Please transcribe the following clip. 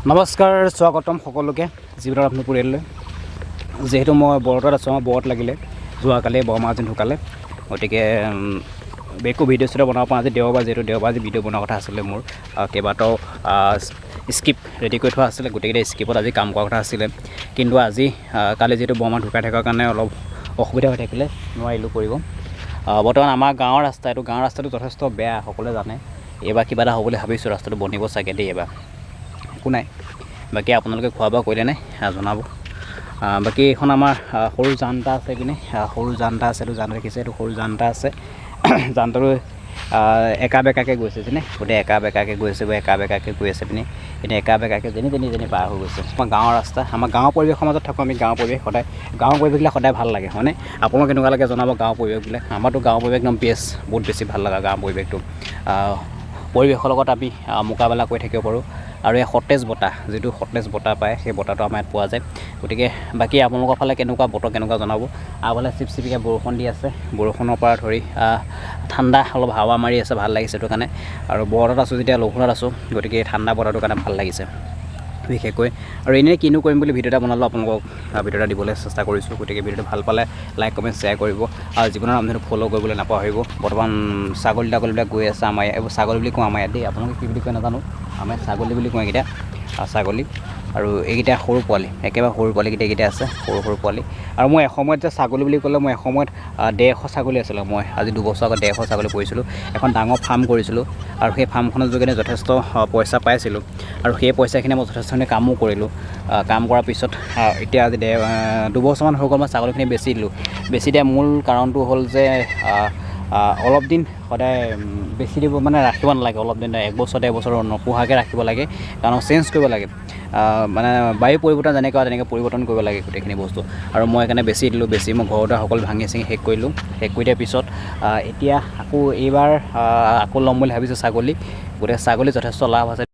নমস্কাৰ, স্বাগতম সকলোকে জীৱনৰ আপোনাৰ পৰিয়াললৈ। যিহেতু মই বৰদোৱাত আছোঁ, আমাৰ বৰত লাগিলে যোৱাকালি, বৰমা এজনী ঢুকালে। গতিকে একো ভিডিঅ' চিডিঅ' বনাব পৰা, আজি দেওবাৰ, যিহেতু দেওবাৰ, আজি ভিডিঅ' বনোৱাৰ কথা আছিলে মোৰ। কেইবাটাও স্ক্ৰিপ্ট ৰেডি কৰি থোৱা আছিলে, গোটেইকেইটা স্ক্ৰিপ্টত আজি কাম কৰাৰ কথা আছিলে। কিন্তু আজি কালি যিহেতু বৰমা ঢুকাই থকাৰ কাৰণে অলপ অসুবিধা হৈ থাকিলে, নোৱাৰিলোঁ কৰিব। বৰ্তমান আমাৰ গাঁৱৰ ৰাস্তা এইটো, গাঁৱৰ ৰাস্তাটো যথেষ্ট বেয়া, সকলোৱে জানে। এইবাৰ কিবা এটা হ'ব বুলি ভাবিছোঁ, ৰাস্তাটো বনিব চাগে দেই এইবাৰ। একো নাই, বাকী আপোনালোকে খোৱা বোৱা কৰিলেনে জনাব। বাকী এইখন আমাৰ সৰু জান এটা আছে এইপিনে, সৰু জান এটা আছে। এইটো জান দেখিছে, এইটো সৰু জান এটা আছে। জানটো একা বেকাকৈ গৈছে যেনে, গোটেই একা বেকাকৈ গৈছে, একা বেকাকৈ গৈ আছে পিনে এতিয়া, একা বেকাকৈ যেনি তেনি যেনি পাৰ হৈ গৈছে। আমাৰ গাঁৱৰ ৰাস্তা, আমাৰ গাঁৱৰ পৰিৱেশৰ মাজত থাকোঁ আমি। গাঁৱৰ পৰিৱেশ সদায়, গাঁৱৰ পৰিৱেশবিলাক সদায় ভাল লাগে, হয়নে? আপোনালোক কেনেকুৱা লাগে জনাব গাঁৱৰ পৰিৱেশবিলাক। আমাৰতো গাঁৱৰ পৰিৱেশ একদম বেষ্ট, বহুত বেছি ভাল লগা গাঁৱৰ পৰিৱেশটো। পৰিৱেশৰ লগত আমি মোকাবিলা কৰি থাকিব পাৰোঁ আৰু এই সতেজ বতাহ, যিটো সতেজ বতাহ পায়, সেই বতাহটো আমাৰ ইয়াত পোৱা যায়। গতিকে বাকী আপোনালোকৰ ফালে কেনেকুৱা বতৰ, কেনেকুৱা জনাব। আগফালে চিপচিপিকৈ বৰষুণ দি আছে, বৰষুণৰ পৰা ধৰি ঠাণ্ডা অলপ হাৱা মাৰি আছে, ভাল লাগিছে সেইটো কাৰণে। আৰু বৰদোৱাত আছোঁ যেতিয়া, লঘোণত আছোঁ, গতিকে ঠাণ্ডা বতাহটোৰ কাৰণে ভাল লাগিছে বিশেষকৈ। আৰু এনেই কিনো কৰিম বুলি ভিডিঅ' এটা বনালোঁ, আপোনালোকক ভিডিঅ' এটা দিবলৈ চেষ্টা কৰিছোঁ। গতিকে ভিডিঅ'টো ভাল পালে লাইক, কমেণ্ট, শ্বেয়াৰ কৰিব আৰু জীৱনৰ ৰামধেনু ফ'ল' কৰিবলৈ নাপাহৰিব। বৰ্তমান ছাগলী তাগলীবিলাক গৈ আছে আমাৰ ইয়াত। এইবোৰ ছাগলী বুলি কওঁ আমাৰ ইয়াত দেই, আপোনালোকে কি বুলি কয় নাজানো, আমাৰ ইয়াত ছাগলী বুলি কওঁ এইকেইটা। ছাগলী আৰু এইকেইটা সৰু পোৱালি, একেবাৰে সৰু পোৱালিকেইটা এইকেইটা আছে, সৰু সৰু পোৱালি। আৰু মই এসময়ত যে ছাগলী বুলি ক'লে, মই এসময়ত 150 ছাগলী আছিলে। মই আজি 2 বছৰ আগত 150 ছাগলী পুহিছিলোঁ, এখন ডাঙৰ ফাৰ্ম কৰিছিলোঁ আৰু সেই ফাৰ্মখনৰ যোগেদি যথেষ্ট পইচা পাইছিলোঁ আৰু সেই পইচাখিনি মই যথেষ্টখিনি কামো কৰিলোঁ। কাম কৰাৰ পিছত এতিয়া আজি 2 বছৰমান হৈ গ'ল, মই ছাগলীখিনি বেচি দিলোঁ। বেচি দিয়া মূল কাৰণটো হ'ল যে অলপ দিন সদায় বেছি দিব মানে ৰাখিব নালাগে। অলপ দিন, এক বছৰ 1.5 বছৰ নোপোহাকৈ ৰাখিব লাগে, কাৰণ চেঞ্জ কৰিব লাগে। মানে বায়ু পৰিৱৰ্তন যেনেকুৱা, তেনেকৈ পৰিৱৰ্তন কৰিব লাগে গোটেইখিনি বস্তু। আৰু মই সেইকাৰণে বেচি দিলোঁ। বেচি মই ঘৰ দুৱাৰ সকলো ভাঙি চিঙি শেষ কৰিলোঁ। শেষ কৰি দিয়াৰ পিছত এতিয়া আকৌ এইবাৰ আকৌ ল'ম বুলি ভাবিছোঁ ছাগলী। গতিকে ছাগলী যথেষ্ট লাভ আছে।